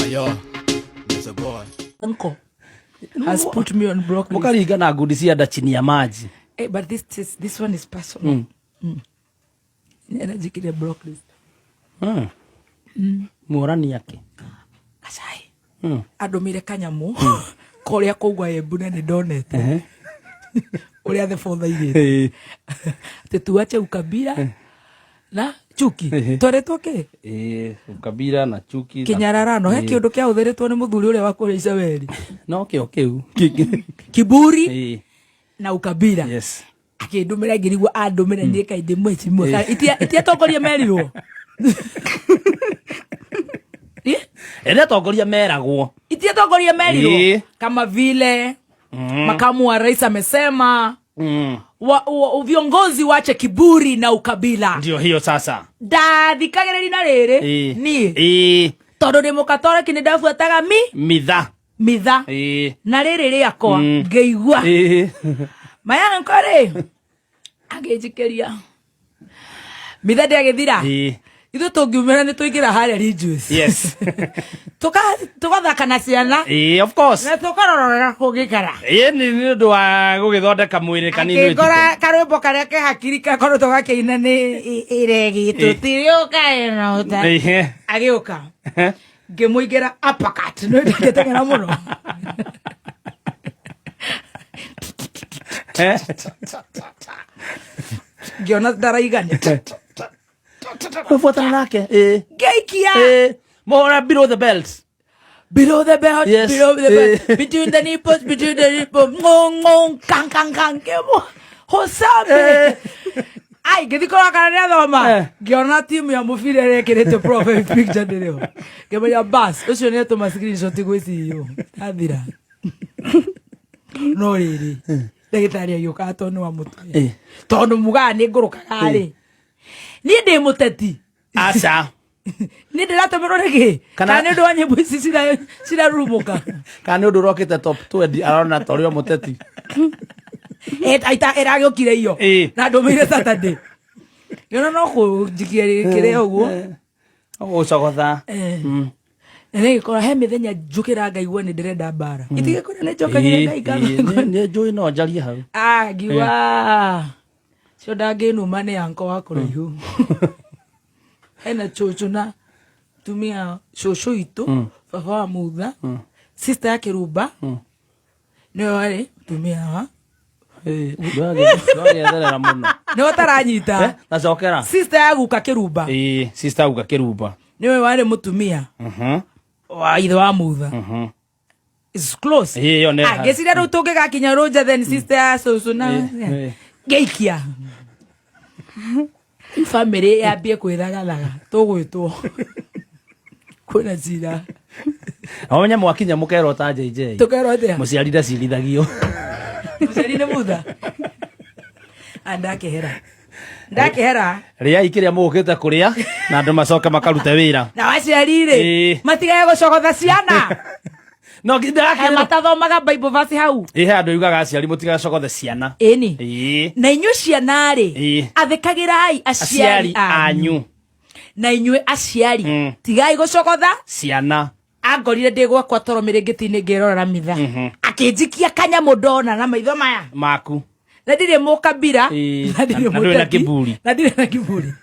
Yo, there's a boy. Uncle has put me on block list. Mũkaringa na ngundi cia nda chini ya maji. Eh, but this one is personal. Nĩ aranjĩkĩria block list. Muorani ake. Gacai. Andũmĩire kanyamũ korĩa kũgwa Embu na nĩ ndonete ũrĩa the fourth aigĩte atĩ tuache ukabila na chuki. Twaretwo kĩ? Ĩĩ, ukabila na chuki na- Kĩnyararano he kĩũndũ kĩahũthĩrĩtwo nĩ mũthuri ũrĩa wa kũrĩa Icaweri. No kĩo kĩu Kĩngĩ. Kiburi na ukabila. Akĩndũmĩra, ngĩrigwo andũmĩra niĩ kaĩ ndĩ mweci itiatongoria merirwo. Ĩrĩa atongoria meragwo. Itiatongoria merirwo kama vile makamu wa rais amesema wa viongozi wache kiburi na ukabila. Ndio hiyo sasa. Ndathikagĩrĩria na rĩrĩ niĩ tondũ ndĩ mũkatoreki nĩ ndabuataga mi Mitha. Mitha. Na rĩrĩ rĩakwa ngĩigua mayanko rĩ agĩnjikĩria mitha ndĩagĩthira. Ithuĩ tũngiumĩra nĩ tũingĩra harĩa Ridgeways. Tũgathaka na ciana Ĩĩ, of course. Na tũkarororera kũngĩkara. Ĩĩ, nĩ ũndũ wa gũgĩthondeka mwĩrĩ kanini. Akĩngora karwĩmbo karĩa ke hakiri kakoretwo gakĩina nĩ iregi tũtiriũka ĩnota. Agĩũka ngĩmũingĩra uppercut nĩ ndangĩteng'era mũno. Ngĩona ndaraigania. Gũbuatana nake. Ĩĩ. Ngĩikia. Ĩĩ. Mũhũre below the belt. Below the belt. Below the belt. Between the nipples, between the nipples, ngong ngong, kang kang kang, kemo hosabe. Ai ngĩthiĩ kũrora kana nĩ athoma. Ngĩona timu ya mũbira ĩrĩa ĩkĩrĩte profile picture ndĩrĩ ho, ngĩmenya bas ũcio nĩ atũma screenshot gwĩ CEO athira. No rĩrĩ, ndagĩtarĩ agĩũka tondũ nĩ wa mũtwe. Tondũ mugaga nĩ ngũrũkaga rĩ, niĩ ndĩ mũteti? Aca. Niĩ ndĩratũmĩrwo nĩkĩ? Kana nĩ ũndũ wa nyĩmbo ici cirarurumũka? Kana nĩ ũndũ ũrokĩte top 20 arona ta ũrĩ o mũteti. Ĩragĩũkire iyo na ndũmĩire Saturday, ngĩona no kũnjikia kĩrĩa ũguo. Gũcogotha. Na nĩgĩkora he mĩthenya njũkĩra ngaigua nĩ ndĩrenda mbara itigĩkora nĩ njokagĩria Ngai ngatho. Nĩ njũĩ no njarie hau. Ah, ngiuga cio ndangĩnuma nĩ anko wa kũraihu hena cũcũ na tumia cũcũ itũ, baba wa Mutha, sister ya Kĩrumba, nĩwe warĩ tumia wa Ndwagĩetherera mũno. Nĩwe ũtaranyita. Nacokera. Sister ya guka Kĩrumba. Ĩĩ, sister uga Kĩrumba. Nĩwe warĩ mũtumia wa ithe wa Mutha. Is close. Ĩĩ, ĩyo nĩ Ah, ngĩciria rĩu tũngĩgakinya rũnja, then sister ya cũcũ na ngĩikia family yambie kwĩthagathaga tũgwĩtwo kwĩna cira. Ũmenye mwakinya mũkerwo ta JJ. Tũkerwo atĩa? Mũciari ndacirithagio. Mũciari nĩ Mutha. Ah, ndakĩhera, ndakĩhera. Rĩai kĩrĩa mũgũkĩte kũrĩa na andũ macoke makarute wĩra. Na aciari rĩ, matigage gũcogotha ciana. No Kaĩ matathomaga Bible verse hau? Ĩ, he andũ yugaga aciari mũtigacogothe ciana. Ĩni. Na inyuĩ ciana rĩ, athĩkagĩrai aciari aciari anyu. Anyu. Na inyuĩ aciari, tigai gũcogotha ciana. Angorire ndĩ gwakwa toro mĩrĩngĩti-inĩ ngĩrorera mitha, akĩnjikia kanyamũ ndona na maitho maya maku. Na ndirĩ mũkabira. Na ndirĩ Na ndũrĩ na mũteti, kiburi. Na ndirĩ na kiburi,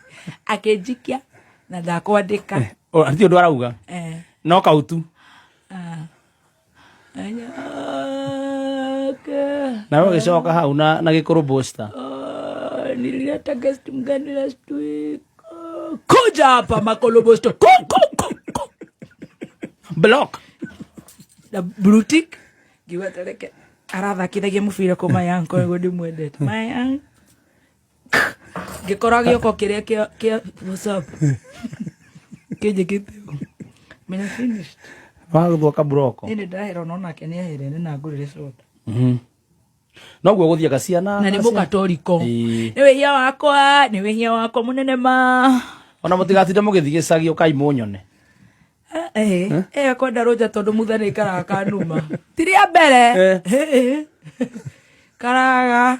akĩnjikia na ndakwandĩka. Ti ũndũ arauga. No kautu. Anyake. Nawe ũgĩcoka hau na gĩkũrũ booster. Ah, nilileta guest mgani last week? Ah, kuja hapa makolobosto, ku, ku, ku, ku. Block. Na blue tick ngiuga tareke arathakithagia mũbira kũ my uncle nĩguo ndĩmwendete my uncle. Ngĩkora gĩoko kĩrĩa kĩa WhatsApp kĩnjĩkĩte ũũ. Menya finished. Wagũthwo kaburoko. Niĩ nĩ ndahera no nake nĩ ahere na ngũrĩre soda. Noguo gũthiaga ciana. Na nĩ mũkatoriko. Nĩ wĩhia wakwa, nĩ wĩhia wakwa mũnene ma. Ona mũtigatinde mũgĩthiĩ gĩcagi, ũkai mũnyone. Eh, eh, kwenda rũnja tondũ mutha nĩ ikaraga kanuma ti rĩa mbere. Eh, karaga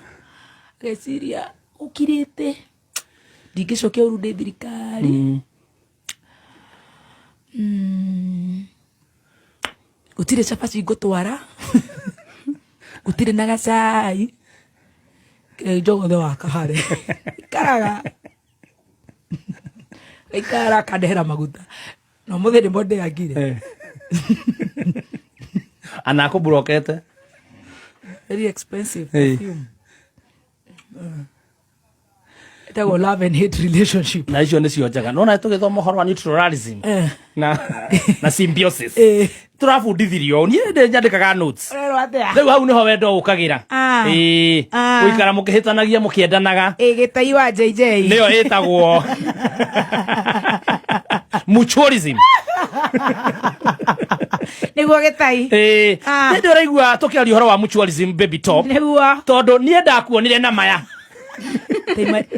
ngeciria ũkirĩte ndingĩcokia ũru ndĩ thirikari. Gũtirĩ cabaci ngũtwara, gũtirĩ na gacai. Kĩrĩa njogothe wa kahare ikaraga ikara akandehera maguta na ũmũthĩ nĩmo ndĩangire. Ana akũmburokete. Very expensive perfume. Ĩtagwo love and hate relationship. Na icio nĩcio njega nona tũgĩthoma ũhoro wa neutralism na symbiosis. Tũrabundithirio, niĩ ndĩ nyandĩkaga notes. Ũrerwo atĩa? Rĩu hau nĩho wendo ũkagĩra. Ĩĩ. Gũikara mũkĩhĩtanagia mũkĩendanaga. Ĩ gĩtai wa JJ. Nĩyo ĩtagwo mutualism. Nĩguo gĩtai. Ĩĩ. Nĩ ũraigua tũkĩaria ũhoro wa mutualism, Baby Top? Nĩguo. Tondũ niĩ ndakuonire na maya.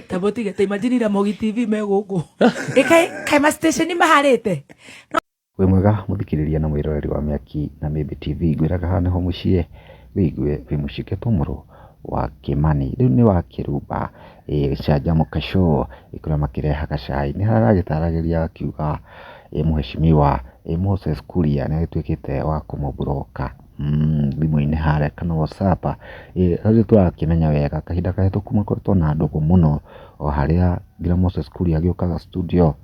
Tabotige ta imagine Ramogi TV me gũkũ. Ĩkaĩ kaĩ ma station maharĩte. Wĩ mwega mũthikĩrĩria na mwĩroreri wa Mĩaki na Mĩmbi TV, ngwĩraga haha nĩho mũciĩ wĩigue wĩ mũciĩ mũrũ wa Kĩmani, rĩu nĩ wa Kĩrumba gĩcanjamũka show kũrĩa makĩrehaga cai, nĩ haragĩtaragĩria akiuga mũheshimiwa Moses Kuria nĩ agĩtuĩkĩte wa kũmũmburoka thimũ-inĩ harĩa kana WhatsApp. Rĩu tũrakĩmenya wega kahinda kahĩtũku makoretwo na ndũgũ mũno, o harĩa nginya Moses Kuria agĩũkaga studio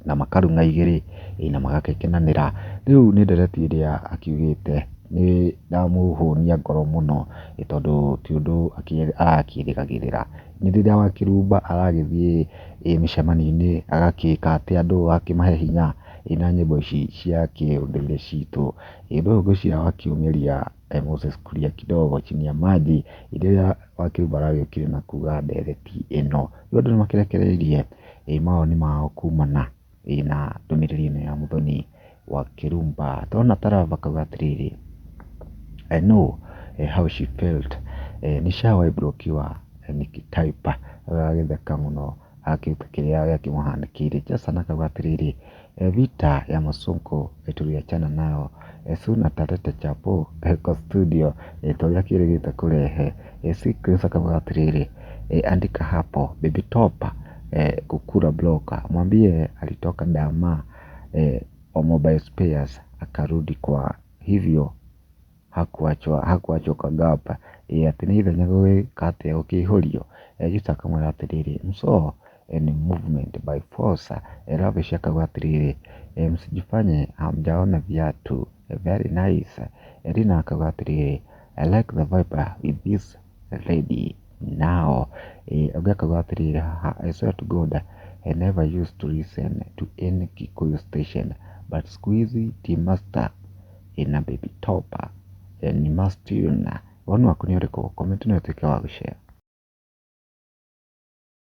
na makarung'a igĩrĩ na magagĩkenanĩra. Rĩu nĩ ndereti ĩrĩa akiugĩte nĩ ndamũhũnia ngoro mũno, tondũ ti ũndũ arakĩrĩgagĩrĩra. Nĩ rĩrĩa Wakĩrumba aragĩthiĩ mĩcemanio-inĩ agakĩka atĩ andũ agakĩmahe hinya na nyĩmbo ici cia kĩũndũire citũ. Ũndũ ũyũ ngwĩciria wakĩũmĩria Moses Kuria kidogo chini ya maji rĩrĩa Wakĩrumba aragĩũkire na kuga ndereti ĩno. Rĩu andũ nĩ makĩrekereirie mawoni mao kumana na ndũmĩrĩri ĩno ya Muthoni wa Kĩrumba. Tũrona Tarava akauga atĩrĩrĩ, "I know how she felt, nishawahi blokiwa nikitype." Agagĩtheka mũno akĩruta kĩrĩa gĩakĩmũhanĩkĩire. Jason akauga atĩrĩrĩ, "Vita ya Masonko tuliachana nayo, soon ataleta chapo kwa studio ta ũrĩa akĩrĩgĩte kũrehe." Secrets akauga atĩrĩrĩ, "Andika hapo Baby Top kukula block, mwambie alitoka Dama mobile spares akarudi kwa hivyo hakuachwa kwa gap." Atĩ nĩ ithenya gũgĩka atĩa gũkĩihũrio. Justa akamwĩra atĩrĩrĩ, "Msoo ni movement by force." Lavish akauga atĩrĩrĩ, "Msijifanye hamjaona viatu, very nice." Rina akauga atĩrĩrĩ, "I like the vibe with this lady now." Ũngĩ akauga atĩrĩrĩ haha, "I swear to God, I never used to listen to any Kikuyu station, but siku hizi Team Master na Baby Top ni must tune." Woni waku nĩ ũrĩkũ? Comment no ũtuĩke wa gũshare.